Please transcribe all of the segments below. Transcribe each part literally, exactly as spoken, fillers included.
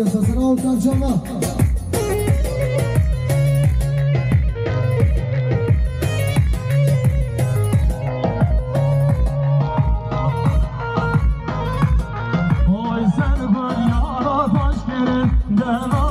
Sesine û serçava. Oy ser biryara taş kirin, dema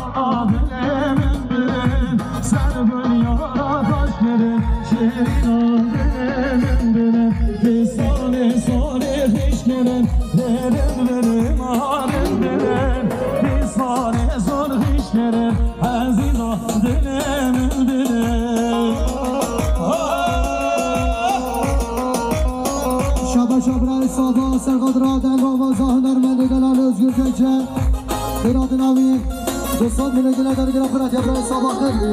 dilê min birin. Ser biryara taş kirin, şêrîna dilê min birin. Pîsanê sarê xişkirin, derin birin, arin birin. Pîsanê sar xişkirin, ezîza dilê min birin. Şabaş Abrayê Saba, Serxadra, Dengova, Zahner Mendê, Delal Özgür Gökçe. Bira dinavî, du sed milê gile dergira piratiya Abrayê Saba xêr bî.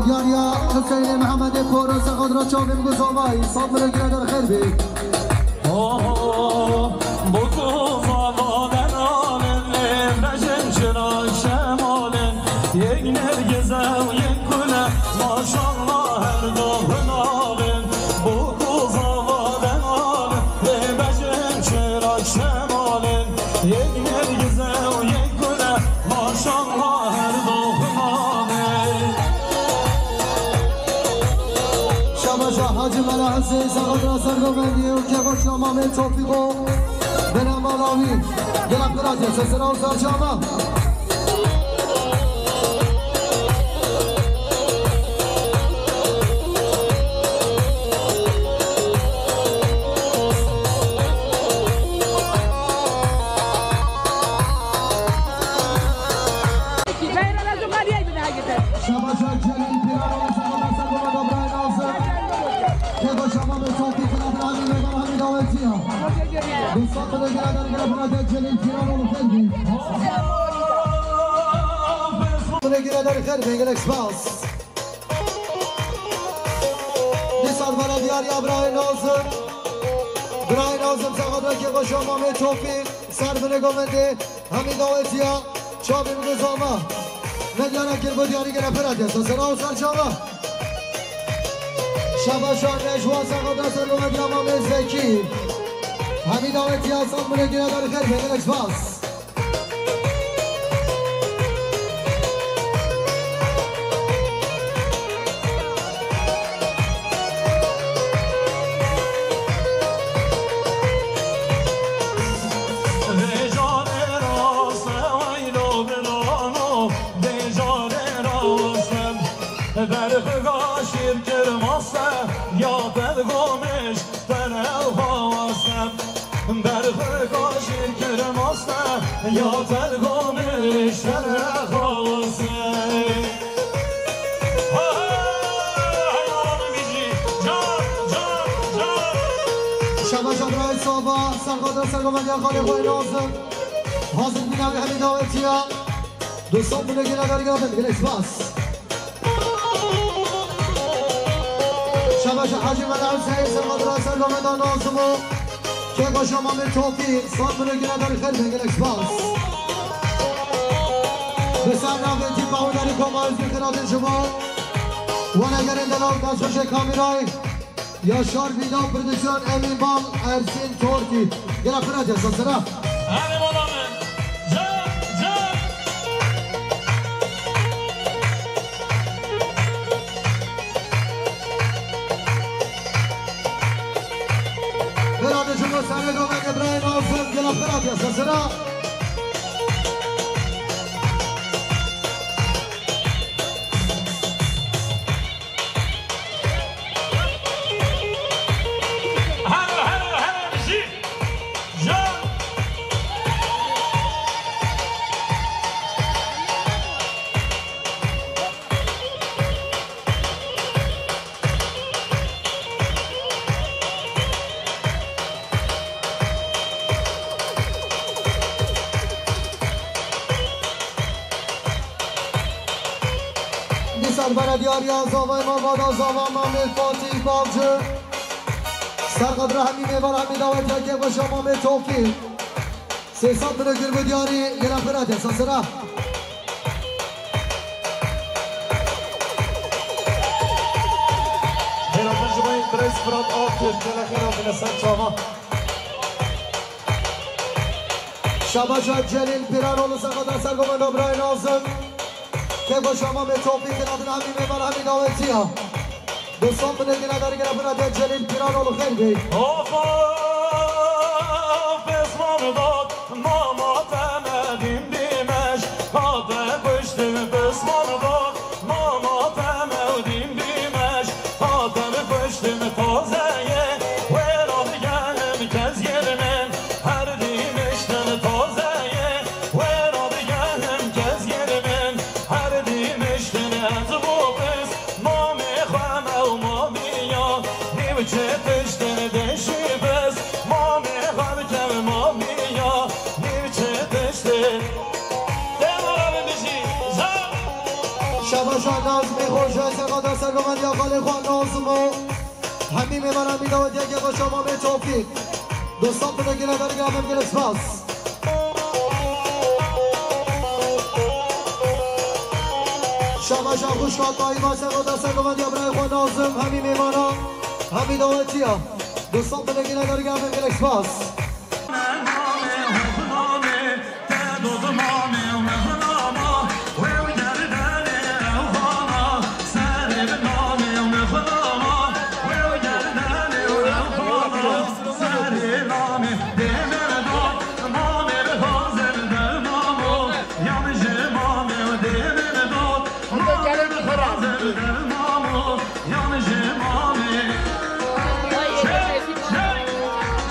Diyariya Hüseyinê Mehemedê Poro, Serxadra, Çavê Miguzovayî, sed milê gile der xêr bî. Oh, bu kova vaden alin, lê bejin çira şemalin, yek nergize û yek gule, maşallah her doxun alin. Bu kova vaden alin, lê bejin çira şemalin, yek nergize û yek gule, maşallah her doxun alin. Şabaşa Hacı Mela Hüseyin, Serxadra Sergovendî û Kevoşa Mamê Tofîqo, Bena Malawî, Gela Piratiya, Sesera û Serçava. Şabaşa Celîl Pîranoğlu, Serxadra Sergovendî, Abrayê Nazim. Kevoşa Mamê Tofîq, Gela Piratiya, Mêvan Hamî Dawetiya. Du sed milê gile dergira piratiya Celîl Pîranoğlu xêr bî. Milê gile der xêr bî, gelek spas. Dîsa bera diyariya Birayê Nazim. Birayê Nazim, Serxadra Kevoşa Mamê Tofîq, ser binê govendê, hemî dawetiya, çavê min zama. Medyana kir bu diyarî gele piratiya, Sesera û Serçava. Şabaşa Necwa, Serxadra Sergovendî, Mamê Zekî. Hemî dawetiya, sed milê gile der xêr bê, gelek spas. Vêcarê raste weylo birano, vêcarê raste. Berxika şîr kirmaste, ya bergomiş. Tere xawaste, berxika şîr kirmaste, ya bergomiş tere xawaste. Hey, hey, hey, oğlum bizi, can, can, can. Şabaş Abrayê Saba, Serxadra Sergovendî, Xalê Xwê Nazim. Hazir bîna wî hemî dawetiya. Du sed milê gile dergira bin, gelek spas. Şabaşa Hacî Mela Hüseyin, Serxadra Sergovenda Nazim û Kevoşa Mamê Tofîq, sed milê gile der xêr bê, gelek spas. Bi ser navê tîpa hunerî Koma Özgür Kırat'ın ji bo wenegerên delal, destxweşê kamerayê. Yaşar Vidal, prodüksiyon Emin Bal, Ersin Torki. Gel, piratiya, Sesera. Hadi bala min. Can, can. Piratiya, ji bo serê govek Îbrahîm Azim. Gel, piratiya, Sesera. Hero, hero, hero, bijî. Can. Dîsa belediya Riya Zavayê Mavada Zava Mamê Fatîh Bavcı. Serqadra hemî mêvar hemî dawetiya Kevoşa Mamê Tofîq. Sê sed milê gir bi diyarî gela xwe radiya Sesera. Hêla min ji bo birêz Firat Akir, gela xwe radine ser çava. Şabaşa Celîl Pîranoglu, serxwedana sergovenda birayê Nazim. Kêfa şama me Tofîq, kiradin hemî mêvan, hemî dawetiya. Dostan binê gine dergire bina de Celîl Pîranoglu xêr bê. Of, of, pisman bak, mama temedin bimeş, hate kuştin pisman bak. Mama temewdîn bîmeş, hatem kuştin tazeye, wêra digenim kezgir min, her dîmiştin tazeye, wêra digenim kezgir min, her dîmiştin ez xwe biz, mamê xwe mew mamiya, nîv çi tiştin deşî biz, mamê xwe dikev mamiya, nîv çi tiştin. Dema rabin bijî. Za. Şabaşa Nazmî Xoca, serxwedana sergovendiya xalê xwe Nazim û hemî mêvan, hemî dawetiya kêfa şama me Tofîq. Dostan binê gine dergire bibin, gelek spas. Şabaşa xwişka Tayiba, serxwedana sergovendiya birayê xwe Nazim, hemî mêvana, hemî dawetiya. Dostan binê gine dergire bibin, gelek spas.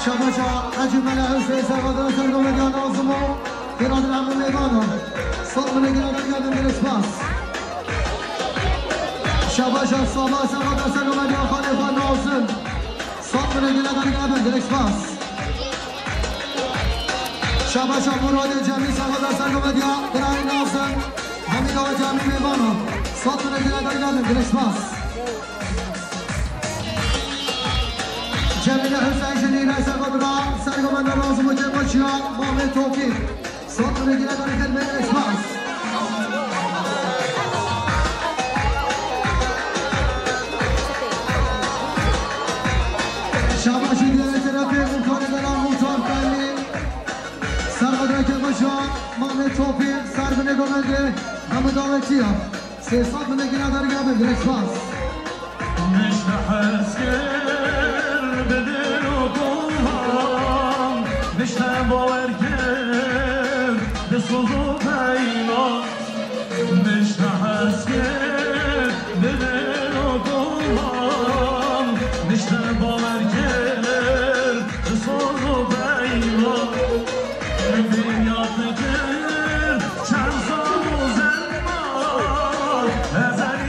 Şabaşa Hecî Mele Huseyî, serxwedana sergovendiya Nazim û kiradin hemî mêvana. Sed binê gine dergire bibin, gelek spas. Şabaşa Saba, serxwedana sergovendiya xalê xwe Nazim. Sed binê gine dergire bibin, gelek spas. Şabaşa Muradê Cemî, serxwedana sergovendiya birayê Nazim. Hemî dawetiya, hemî mêvana. Sed binê gine dergire bibin, gelek spas. Cemîle Huseyî ji Nînay, serxwedana sergovenda Nazim û kêfa şama me Tofîq. Sed binê gine dergire bibin, gelek spas. Şabaşî diyarê terefê Muxtarê Delal, Muxtar Belî. Serxwedana kêfa şama me Tofîq, ser binê govendê hemî dawetiya. Sê sed binê gine dergire bibin, gelek spas. Min ji te hez kir bi dil û kolan, min ji te bawer kir bi soz û peyman. Min ji te hez kir bi dil û kolan, min ji te bawer kir bi soz û peyman. Min bêriya te kir çend sal û zema, ez elî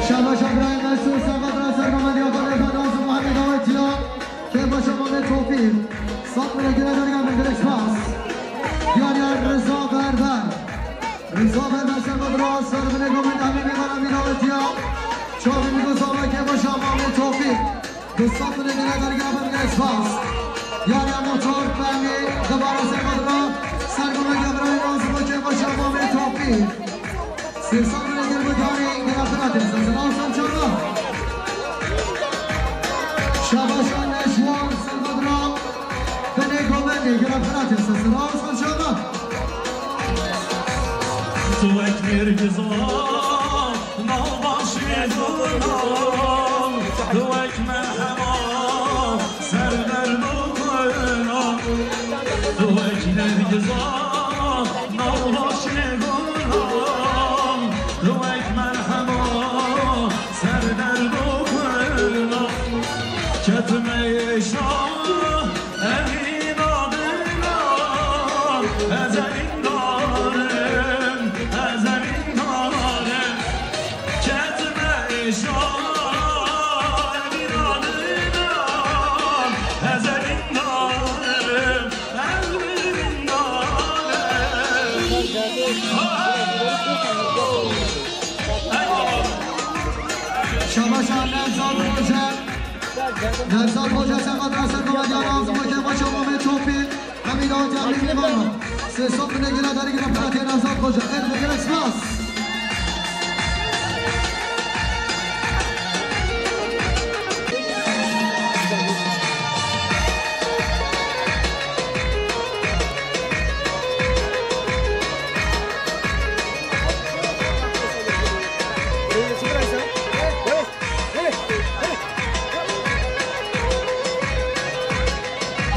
Şabaşa birayê Mesûd, serxwedana sergovendiya xalê xwe Nazim û hemî dawetiya. Kêfa şama me Tofîq. Sed binê gine dergire bibin, gelek spas. Diyariya Riza Berber. Riza Berber, serxwedana ser binê govendê hemî mêvan, hemî dawetiya. Çavê min ku zava, kêfa şama me Tofîq. Dostan binê gine dergire bibin, gelek spas. Diyariya Muxtar Belî, dubare serxwedana sergovendiya birayê Nazim û kêfa şama me Tofîq. Sê sed binê gine dergire bibin, gelek spas. Şabaşa Neşwan, serxwedana binê govendê, gelek spas. Tu wek nêrgiza nav başê gulan, tu wek merhema ser derdo gulan, tu wek nêrgiza nav başê gulan, tu wek merhema ser derdo gulan. Ketime êşa Evîna dina, ez evîndarim, ez evîndarim. Ketime êşa, evîna dina, ez evîndarim, ez evîndarim. Şabaşa Nevzat Hoca. Nevzat Hoca, seqat ra ser komediya Nazım Hoca, maça Mamê Topî, Hemîd Hoca, Hemîd Mîmano. Sê sed bine gire, dergî de penaltî Nevzat Hoca. Xêr be, gelek spas.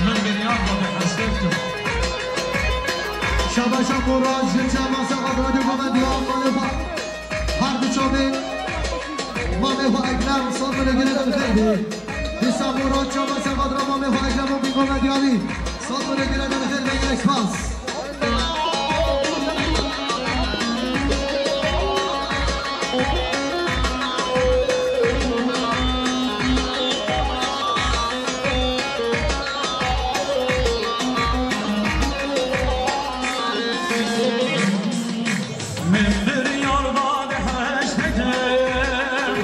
Min biryar da bi hesdektim. Şabaşa Murad, ji çema seqat radyo komediya, Mamê xwe. Her du çavê Mamê xwe Ekrem, sed bine gire, derxêr bî. Dîsa Murad, çema seqat ra Mamê xwe Ekrem û bî komediya wî. Sed bine gire, derxêr bî, gelek spas. Min biryar da bi hesdektim,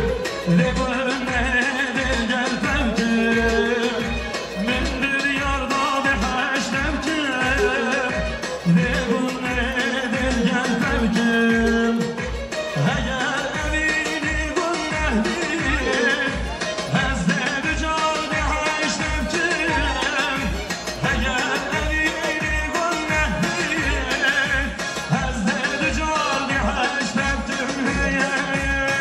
lê gul nedê gel fewtim. Min biryar da bi hesdektim, lê gul nedê gel fewtim. Heger evînî gul nehbî, ez dê du car bi hesdektim. Heger evînî gul nehbî, ez dê du car bi hesdektim. Hey, hey, hey.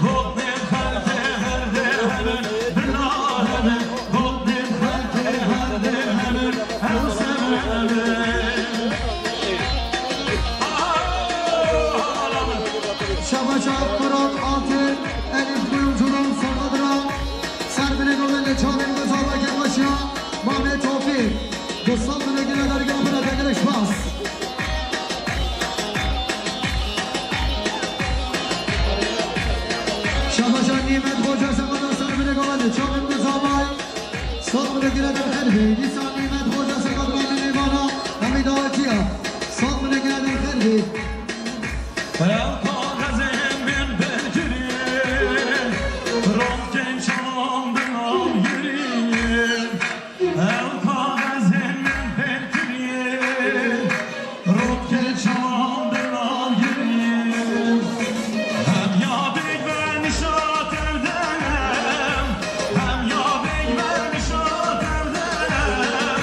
Gotnê xelkê her dê hebin, bila hebin. Gotnê xelkê her dê hebin, ew sebebin. Şabaşa Murat Altın, Elif Kuyumcu'nun sonradıra. Serbine Govel'le Çağrı'nın kazanma Kebaşya, Mehmet Tofik. Dostlar bile gire dergah bile tekrar spas. Şabaşa Nimet Hoca, seqat ra ser binê Govel'le Çağrı'nın kazanma. Sed bine gire derxêr bî. Dîsa Nimet Hoca, seqat ra binê vana. Hemî dawetiya. Sed bine gire derxêr bî. Ew kaxezên min pêl kirîn, rokên çawan di nav girîn. Ew kaxezên min pêl kirîn, rokên çawan di nav girîn. Hem ya bêg ve nişa tevdem, hem ya bêg ve nişa tevdem.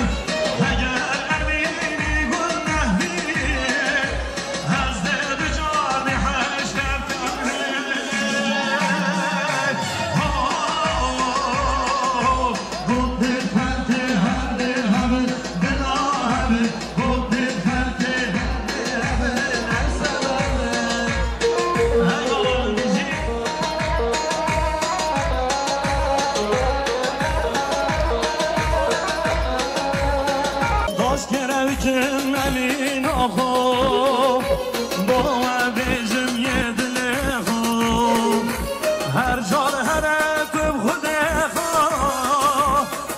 Heger evînî gul nehbî, Daşkere bikim evîna xwe, bo we bêjim yê dilê xwe. Her car here tu bi Xwedê xwe,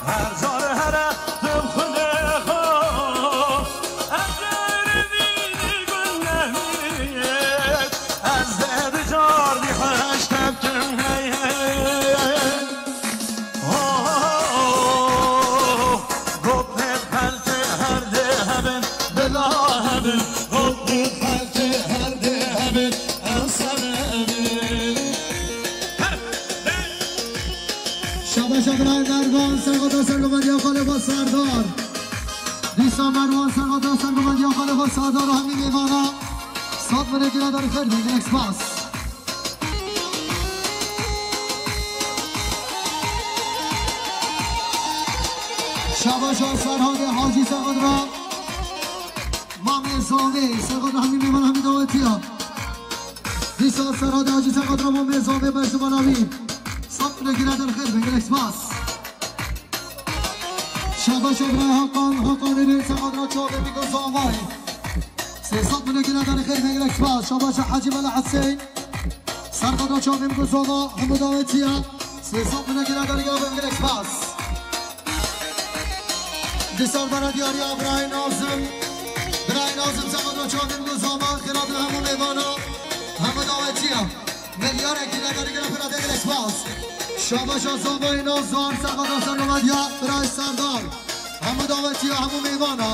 her car here tu bi Xwedê xwe. Eger vînî gul nehmî, ez dê du car bî heşt hebtim hey hey. Şabaşa birayê Mervan, serxota sergovendiya xalê xwe Serdar. Dîsa Mervan, serxota sergovendiya xalê xwe Serdar, hemî mêvana. Sed binê gire derxêr bî, gelek spas. Şabaşa Serhadê Hacî, seqat ra Mamê Zomê, seqat ra hemî mêvan, hemî dawetiya. Dîsa Serhadê Hacî, seqat ra Mamê Zomê, Mecdûbana wî. Sed binê gire derxêr bî, gelek spas. Şabaşa birayê Hakan, Hakan Êrîn, seqat ra çavê Mîko Zomay. Sê sed binê gire derxêr bî, gelek spas. Şabaşa Hacî Mela Huseyîn. Serxota çavê Mîko Zoma, hemû dawetiya. Sê sed binê gire derxêr bî, gelek spas. Dîsa bera diyariya birayê Nazim. Birayê Nazim, seqat ra çavê Mîko Zoma, xêr hatin hemû mêvana, hemû dawetiya. Milyarek yine bergire bira demir espas. Şabaşa Zamayê Nazar, serxwedra ser Romediya, birayê Serdar. Hemû dawetiya, hemû mêvana.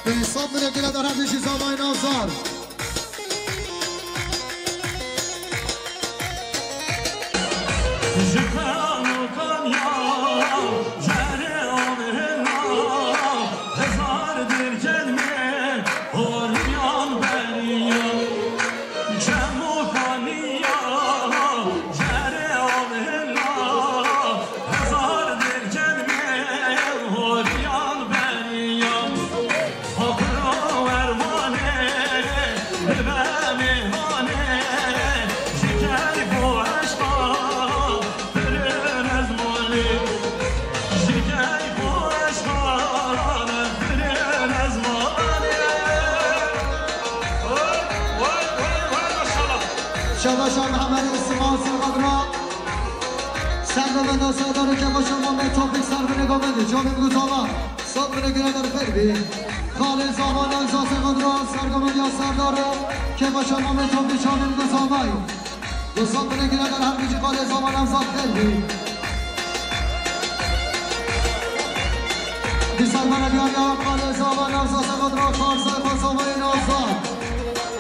Pênc sed milê gire der her bijî Zamayê Nazar. Ji Kemokaniya, cerê avêna, hezar dirkenê, horiyan beriya. Kemokaniya, cerê avêna, hezar dirkenê, horiyan beriya. Fakiro wermanê, bibe mêvanê, ji keyf û eşqa, pirin ez malê. Ji keyf û eşqa, pirin ez malê. Oy, oy, oy, oy, maşallah. Şabaşa Mihemed Osman Sirxadra. Sergovenda Serdar û Kefa Şamamê Topîk ser binê govendê, çavên guzava. Sed milê gire der xêr bî. Xalê Zava Nevza Sirxadra, sergovendiya Serdar û Kefa Şamamê Topîk, çavên guzavay. Du sed milê gire der her bijî Xalê Zava Nevza xêr bî. Dîsa belediyaya Xalê Zava Nevza Sirxadra, Xalê Zava Zavayê Nazar.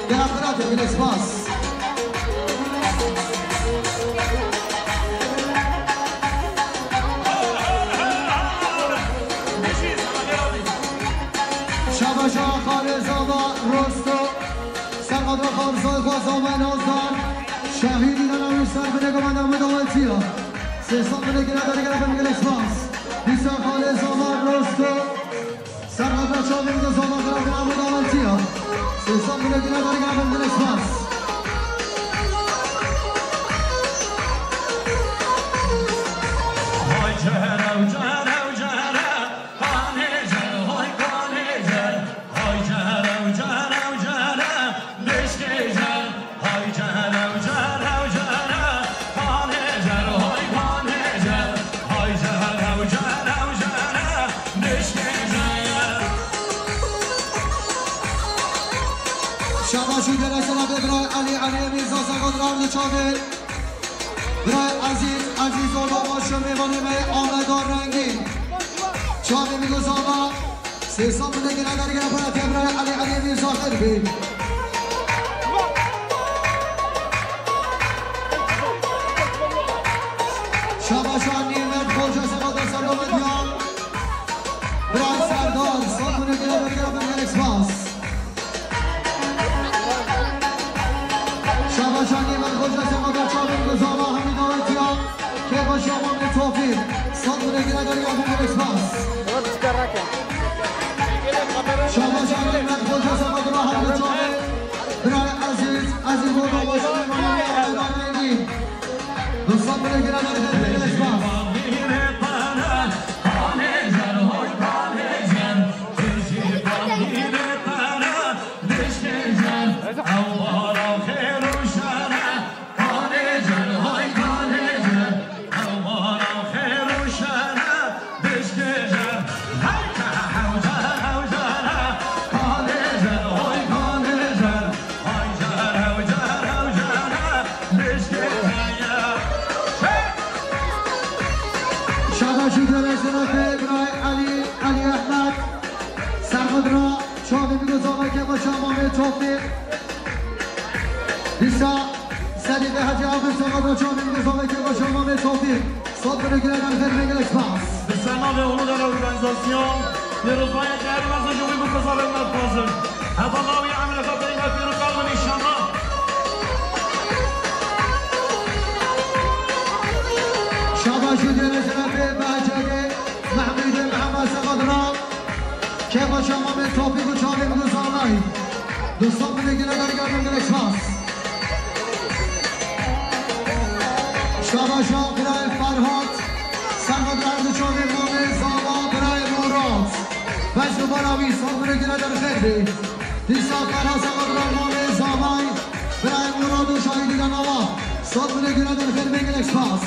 Gel xeratê, gelek spas. Şabaşa Xalê Zava Rosto. Serxwedra Xalê Zava Zavayê Nazar. Şahîdî nana wî ser binê govenda me dawetiya. Sê sed milê gire dergere bin, gelek spas. Dîsa Xalê Zava Rosto. Serhata çavên de zava xirabin amû dawetiya. Sê sed milê gine dergabin dilê spas. Hay cere, cere, cere, kanê cere, hay kanê cere, hay cere, cere, cere, leşkê cere. Hay cere, cere, cere, kanê cere, hay kanê cere. Hay cere, cere, cere, dişkê cere. Şabaş û gelek sena bê birayê Elî, Elî Emîr Zaza Godran li çavê. Birayê Ezîz, Ezîz Orda baş mêvanê me Ahmeda Rengîn. Çavê min guzava. Sê sed milê gine dergire xwe, tevra Elî, Elî Mîrza xêr bî. Şabaşa Nîmet Xoca Seba da Serdar Medya. Bira Serdar, sed milê gine dergire xwe, gelek spas. Şabaşa Nîmet Xoca Seba da çavên guzava hemî dawetiya. Kêfa Şamamê Tofîq, sed milê gine dergabin, gelek spas. Şabaşa Nîmet Xoca Seba da hemî çavê. Birayê Ezîz, Ezîz Xoca Başkanê Mala Rengîn. Du sed milê gine dergabin, gelek spas. Şabaşî gelek sena xêr, Elî, Elî Ehmed. Serxwedra çavê min guzava Kêfa Şamamê Tofîq. Dîsa sedî de Hecî Agir Serxwedra çavê min guzava Kêfa Şamamê Tofîq. Sed milê gine dergabin, gelek spas. Bi ser navê Uludere Organizasyon, pîrozbaya değerli mezin ji wî bû guzavên me dixwazin. Heta lawî emrê xwe peyva pêro kar bin înşallah. Şabaş û gelek sena xêr, Bahçeli, Mehmûdê Mihemed Serxwedra. Kêfa Şamamê Tofîq û çavê min guzavay. Du sed milê gine dergabin, gelek spas. Şabaşa birayê Ferhat. Serxwedra du çavê mamê zava birayê Murat. Beş numara wî, sed milê gine derxêr bî. Dîsa Ferhat Serxwedra mamê zavay. Birayê Murat û şahîdî de nava. Sed milê gine derxêr bî, gelek spas.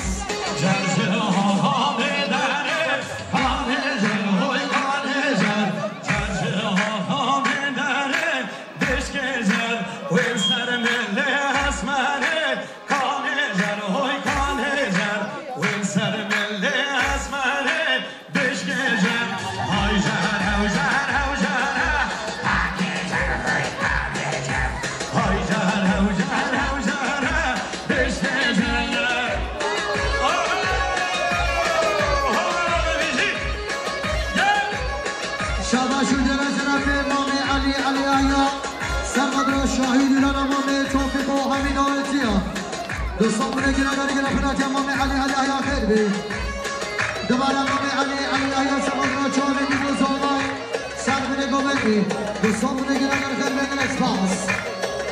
Cercê hahanê derê. Kanê cer, hoy kanê cer, cer cer ha kanê derê, dişkê cer, wê ser milê esmerê, Mamê Tofîq û Hemîd Awetiya. Dostan, binê gire dergire piratiya Mamê Elî, Elî Ehya xêr bî. Dubare Mamê Elî, Elî Ehya seqedra çavê bîbû zolay. Ser binê govendî. Dostan, binê gire derxêr bê, gelek spas.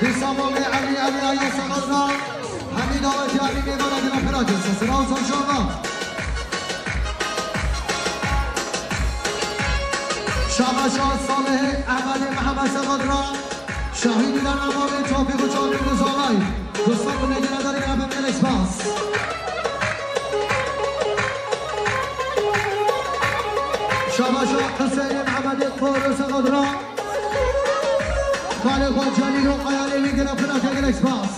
Dîsa Mamê Elî, Elî Ehya seqedra. Hemîd Awetiya, Hemîd Mêvara gire piratiya. Sesira û çarşamba. Şabaşa Salihê Ehmedê Mihemed seqedra. Şahîdî dana Mamê Tofîq û Çavî Guzalay. Dostan, binê gire dergire bê, gelek spas. Şabaşa Huseynê Mihemedê Poro seqedra. Xalê xwe Celîl û Eyalê wî gire piratiya, gelek spas.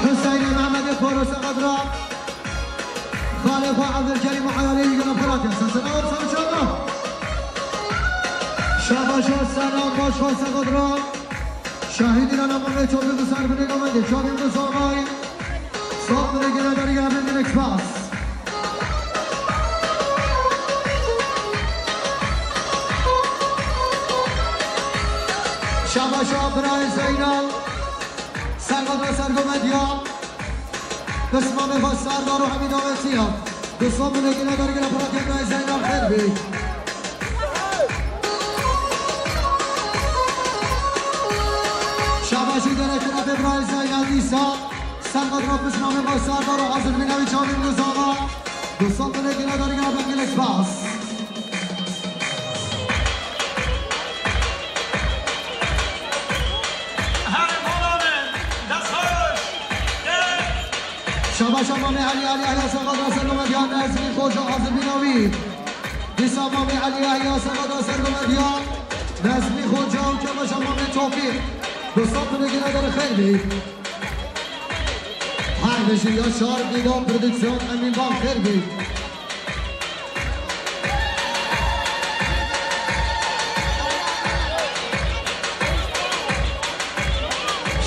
Huseynê Mihemedê Poro seqedra. Xalê xwe Evdilkerîm û Eyalê wî gire piratiya. Sesina û çarşamba. Şabaşa Selam Başxo seqedra. Şahîdî dana Mamê Tofîq û ser binê govendê Çavî Guzalay. Sat binê gire dergire bê, gelek spas. Şabaşa birayê Zeynal. Seqedra ser govendî ya. Pismamê xwe Serdar û Hemîd Awetiya. Dostan, binê gire dergire piratiya birayê Zeynal xêr bî. Şabaşî gerek kirabê birayê Zeynal dîsa. Seqedra pismamê xwe Serdar û hazir bîna wî Çavî Guzala. Dostan, binê gire dergire bê, gelek spas. Herê mala me, dest xweş. Şabaşa Mamê Elî, Elî Ehya seqedra ser govendî ya Nezmî Xoca, hazir bîna wî. Dîsa Mamê Elî Ehya seqedra ser govendî ya Nezmî Xoca û şabaşa Mamê Tofîq. Dostan, binê gire derxêr bî. Her bijî Yaşar Dîdo Prodüksiyon, Emîn Bal xêr bî.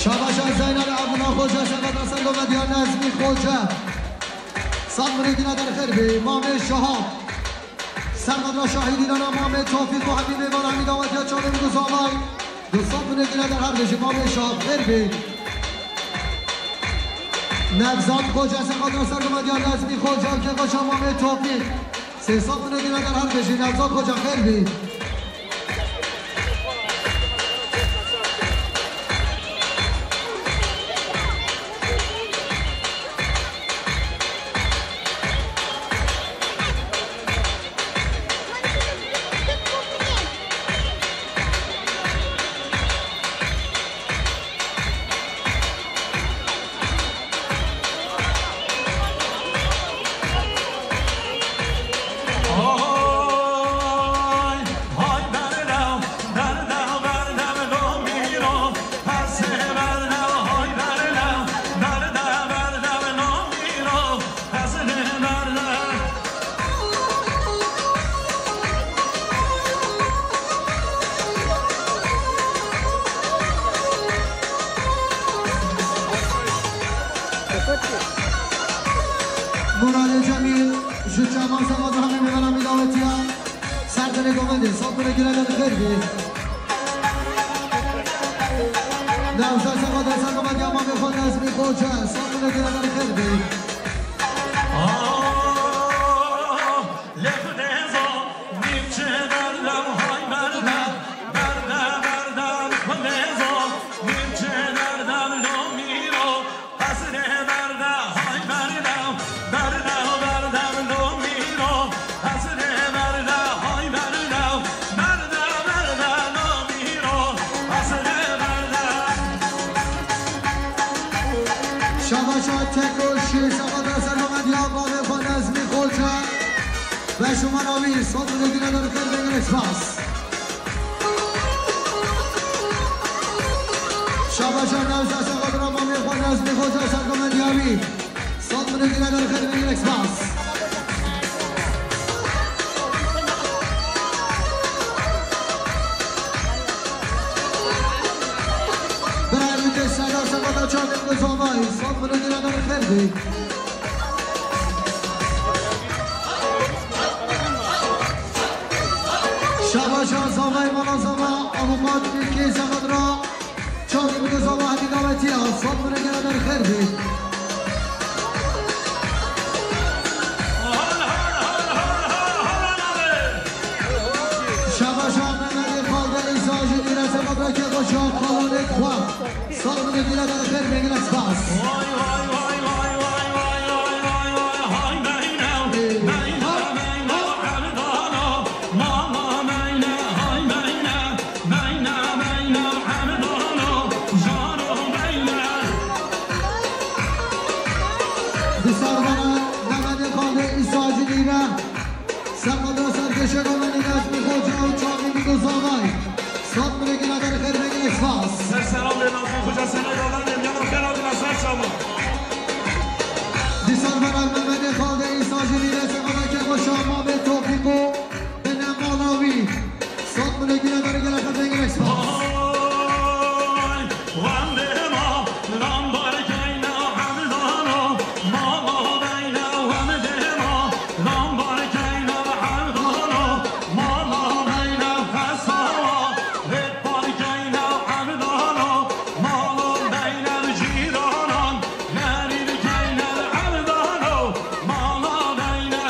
Şabaşa Zeynal Abdullah Xoca, seqedra ser govendî ya Nezmî Xoca. Sat binê gire derxêr bî. Mamê Şahab. Seqedra Şahîdî dana Mamê Tofîq û Hemîd Mêvara, Hemîd Awetiya Çavê Guzalay. Du sed binê gire derxêr bê ji Mamê Şahab xêr bê. Nevzat Xoca, seqedra ser govendî ya Nezmî Xoca, kêfaşa Mamê Tofîq. Sê sed binê gire derxêr bê ji Nevzat Xoca xêr bê. Muradê Cemîl, ji çavan sema dahemê mêvana wî dawetiya. Ser dilê govendê, sed binê gire derxêr bê. Nevzat Sema dest ser govendî ya mamê xwe Nezmî Xoce, sed binê gire derxêr bê. Şabaşa Teko şîr, şabaşa ser govendî ya bavê xwe Nezmî Xoce. Beşûmana wî, sed binê gire derxêr bê, gelek spas. Şabaşa Nevzat, seqedra mamê xwe Nezmî Xoce, ser govendî ya wî. Sed binê gire derxêr bê, gelek spas. Birayê min tê Serdar, seqedra çavên Guzavayî, sed binê gire derxêr bê. Şabaşa zavayê mala zava, Abu Kêsa xwe dira. Çavî bide zava hemî davetiya. Sat bire gele ber xêr bê. Şabaşa Mehmetê Xaldê Îsa jî nîre sefa bira kê xwe şa kalonê xwe. Sat bire gele ber xêr bê, gelek spas. Vay, vay, vay, vay, vay, vay, vay, vay, vay, hay meyne, meyne, meyne, Erdana, mama meyne, hay meyne. Meyna, meyna, Erdano, jaro meyna. Di servana Mehmetê Xalê Îsa jî nîre. Servana serkeşe Romenî Nazmî Xoca û Çavî Bîgo Zavay. Sat milegî naber xêr megî spas. Ser selam lê Nazmî Xoca, sene dadan lê yana xêr adina ser çava. Di servana Mehmetê Xalê Îsa jî nîre, servana Kevoşa Mamê Tofîko. Bine mala wî. Sat milegî naber gele xêr megî spas. Ay, wendê ma, rambar keyne Erdano, mama beyne wendê ma, rambar keyne Erdano, mama beyne Hesawa, hêt par keyne Erdano, mama beyne cîranan, nerî keyne Erdano, mama beyne.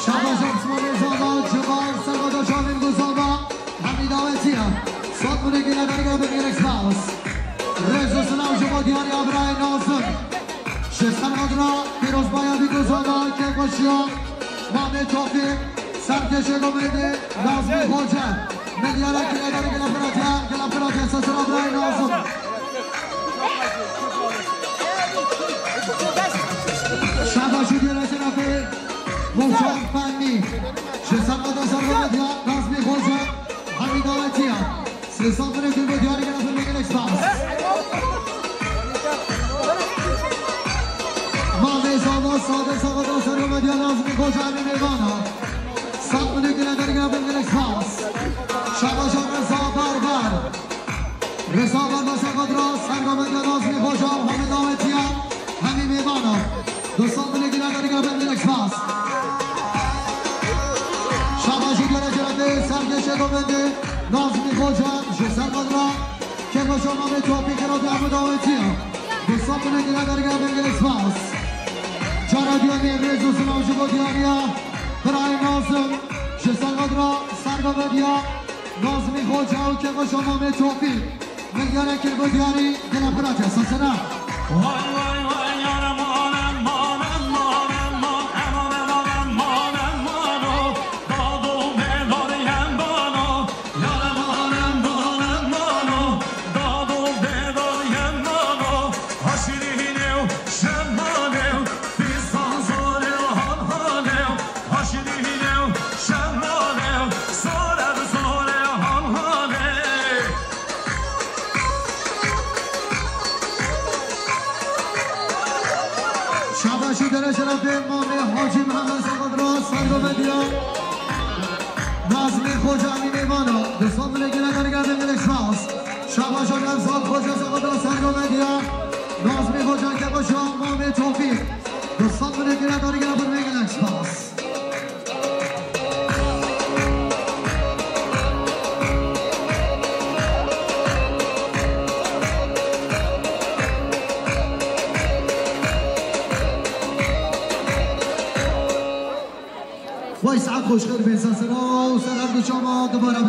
Şabaş Osmanê Zava, Civar, Sergoda Şavîn Guzava, hemî dawetiya. Sat milegî naber gele xêr megî spas. Rêz û silav ji bo diyariya birayê Nazim. Ji Sergodra, pîrozbaya Bîgo Zava, kêfxweşiya Mamê Tofîk, serkeşê Gomedê, Nazmî Xoca. Milyara kî ederî gele piratiya, gele piratiya sesera birayê Nazim. Şabaşî diyere şerefê Mûşan Fennî. Ji Sergoda Sergoda diya Nazmî Xoca. Hemî dawetiya. Sê sat milegî bo diyarî gele xêr megî spas. Mamê Zava, Sade Sergoda Sergoda diya Nazmî Xoca hemî mêvana. Sat milegî naber gele xêr megî spas. Şabaş Reza Barbar. Reza Barbar Sergodra, Sergoda diya Nazmî Xoca, hemî dawetiya. Hemî mêvana. Du sed milegî naber gele xêr megî spas. Şabaşî gele şerefê serkeşê Gomedê Nazmî Xoca ji Sergodra. Kêfxweşa Mamê Tofîk, xêr hatiye, hemî dawetiya. Du sed milegî naber gele xêr megî spas. Cara duyemîn rêz û silav ji bo diyariya birayê Nazim ji Sergodra, Sergoda diya Nazmî Xoca û kêfxweşa Mamê Tofîk. Milyara kî bo diyarî gele piratiya sesera. Vay, vay, vay, yar aman, aman, aman, aman, aman, aman, aman, aman, o. Dado bedar yem bano, yar aman, aman, aman, o. Dado bedar yem bano, haşirîne û şemane û, pîsan zor û hanhane û. Haşirîne û şemane û sare bi sare hanhane. Şabaşî dere şerefê Mamê Hacî Mihemed Sergodra, Sergo Medya. Nazmî Xoca hemî mêvana. Du sed milegî naber gele xêr megî spas. Şabaşa Nevzat Xoca Sergodra, Sergo Medya. Nazmî Xoca, kêfxweşa Mamê Tofîk. Du sed milegî naber gele xêr megî spas. Vay saet xweş, xêr bên ser sera û ser her du çava dubare.